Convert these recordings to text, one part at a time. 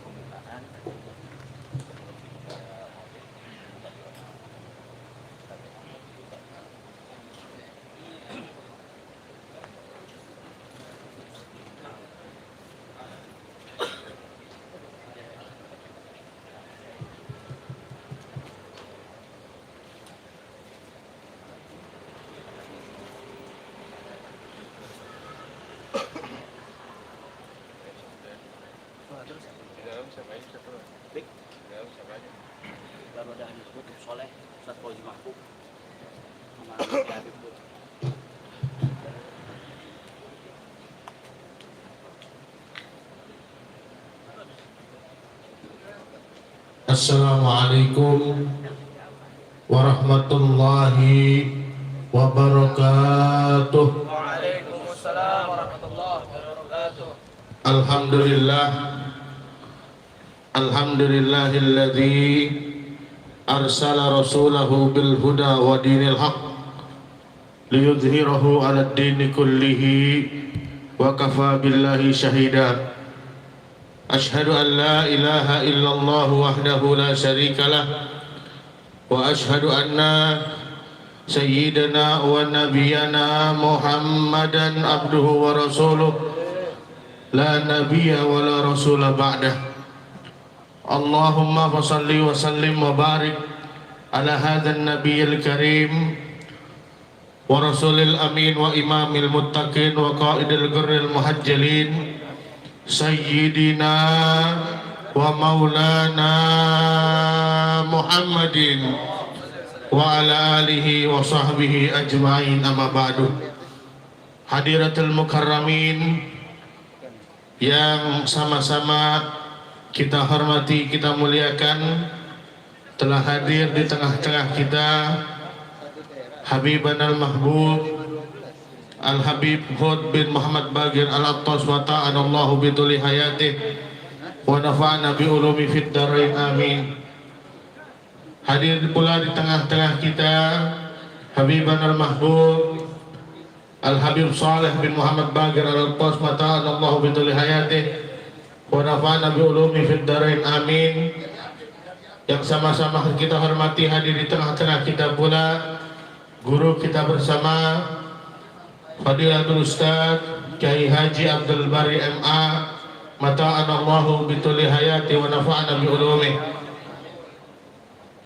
pembukaan. Baru ada hadis kutub soleh Ustaz Fauzi Mahfud sama Habib Bud. Assalamualaikum warahmatullahi wabarakatuh. Waalaikumsalam warahmatullahi wabarakatuh. Alhamdulillahilladzi arsala rasulahu bil huda wa dinil haq liyudhhirahu 'alad dini kullihi wa kafa billahi shahida. Ashhadu an la ilaha illallah wahdahu la syarika lah wa ashhadu anna sayyidana wa nabiyyana Muhammadan abduhu wa rasuluh la nabiyya wa la rasula ba'dah. Allahumma fasalli wa sallim wa barik ala hadzal nabiyil karim wa rasulil amin wa imamil muttaqin wa qaidil ghurril muhajjalin sayyidina wa maulana Muhammadin wa ala alihi wa sahbihi ajma'in, amma ba'du. Hadiratul mukarramin yang sama-sama kita hormati, kita muliakan, telah hadir di tengah-tengah kita Habiban al-Mahbub Al-Habib Hud bin Muhammad Bagir Al-Attas wa ta'anallahu bituli hayatih wa nafa'ana bi ulumi fid darain amin. Hadir pula di tengah-tengah kita Habiban al-Mahbub Al-Habib Saleh bin Muhammad Bagir Al-Attas wa ta'anallahu bituli hayatih wa nafa'ana bi ulumi fid darain amin. Yang sama-sama kita hormati, hadir di tengah-tengah kita pula guru kita bersama Fadilatul Ustaz Kiai Haji Abdul Bari MA mata'anallahu bituli hayati wa nafa'ana bi ulumi.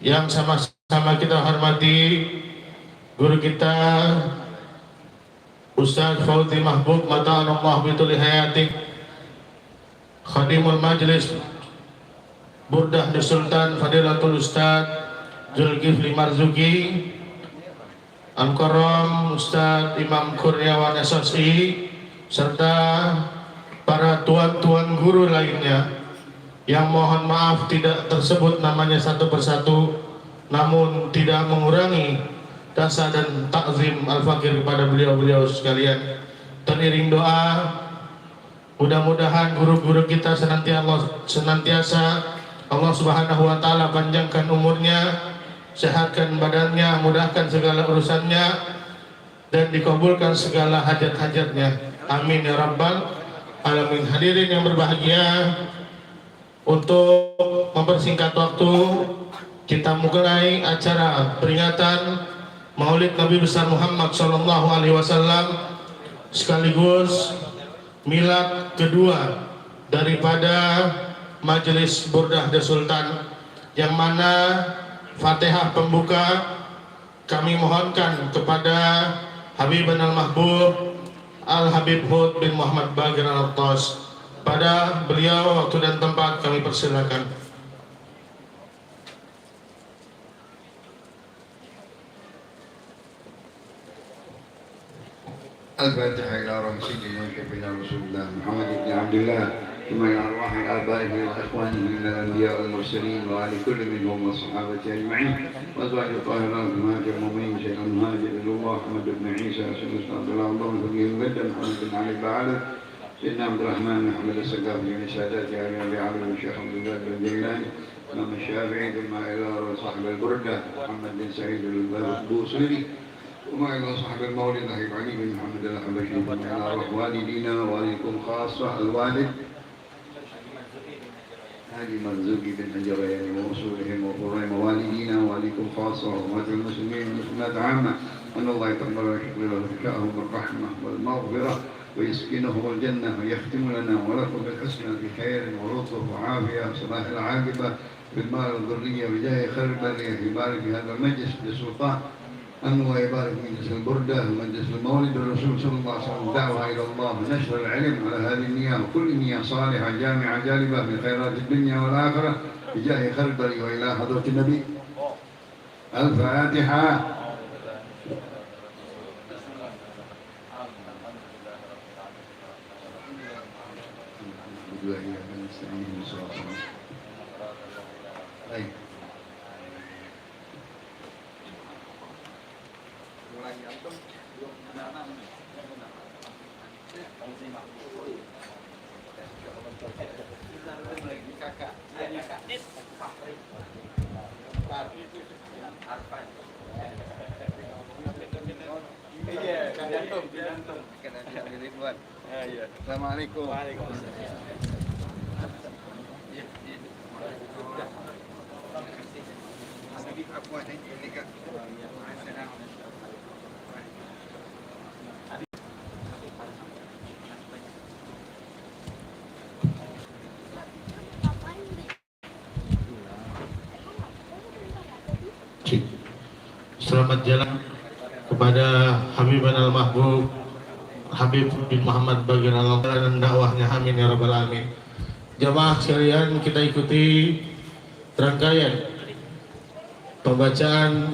Yang sama-sama kita hormati guru kita Ustaz Fauzi Mahbub mata'anallahu bituli hayati, Khadimul Majlis Burdah Sultan Fadilatul Ustaz Zulkifli Marzuki Al-Karam Ustaz Imam Kurniawan SSI, serta para tuan-tuan guru lainnya yang mohon maaf tidak tersebut namanya satu persatu, namun tidak mengurangi rasa dan takzim al-fakir kepada beliau-beliau sekalian. Teriring doa, mudah-mudahan guru-guru kita senantiasa Allah Subhanahu wa taala panjangkan umurnya, sehatkan badannya, mudahkan segala urusannya, dan dikabulkan segala hajat-hajatnya. Amin ya rabbal alamin. Hadirin yang berbahagia, untuk mempersingkat waktu, kita mulai acara peringatan Maulid Nabi besar Muhammad sallallahu alaihi wasallam sekaligus milad kedua daripada Majelis Burdah Sultan, yang mana Fatihah pembuka kami mohonkan kepada Habiban al-Mahbub Al-Habib Hud bin Muhammad Bagir Al-Attas. Pada beliau waktu dan tempat kami persilakan. Al-Fatihah ila roh sayyidina Rasulullah Muhammad ibn Abdullah ثم إلى أرواح آبائه وإخوانه من الأنبياء والمرسلين وعلى كل منهم والصحابة أجمعين وأزواج الطاهرات أمهات المؤمنين شيخ المهاجر إلى الله محمد بن عيسى سيدنا عبد الله اللهم فقيه جدا محمد بن علي بعده سيدنا عبد الرحمن محمد السقافي من سادات علي أبي علي الشيخ عبد الله بن جيلان إمام الشافعي ثم إلى صاحب البردة محمد بن سعيد البوصيري وما إلى صاحب المولد أحب علي بن محمد الحبشي ثم إلى روح والدينا ووالدكم خاصة الوالد حاجي مرزوقي بن أجرين وأصولهم وقرين والدينا وعليكم خاصة وأمة المسلمين والمسلمات عامة، أن الله يتقبل ويحفظ ويرزقهم بالرحمة والمغفرة ويسكنهم الجنة ويختم لنا ولكم بالحسنى بخير ولطف وعافية وصلاح العاقبة بالمال والذرية بجاه خير البرية. يبارك في هذا المجلس بالسلطان، أن الله يبارك في مجلس البردة ومجلس المولد الرسول صلى الله عليه وسلم، دعوة إلى الله ونشر العلم على هذه النية وكل نية صالحة جامعة جالبة في خيرات الدنيا والآخرة بجاه خير البرية. وإلى حضرة النبي الفاتحة. Assalamualaikum. Selamat jalan kepada Habiban al-Mahbub Habib bin Muhammad Bagir al-Anqar dan dakwahnya, amin ya rabbal alamin. Jamaah sekalian, kita ikuti rangkaian pembacaan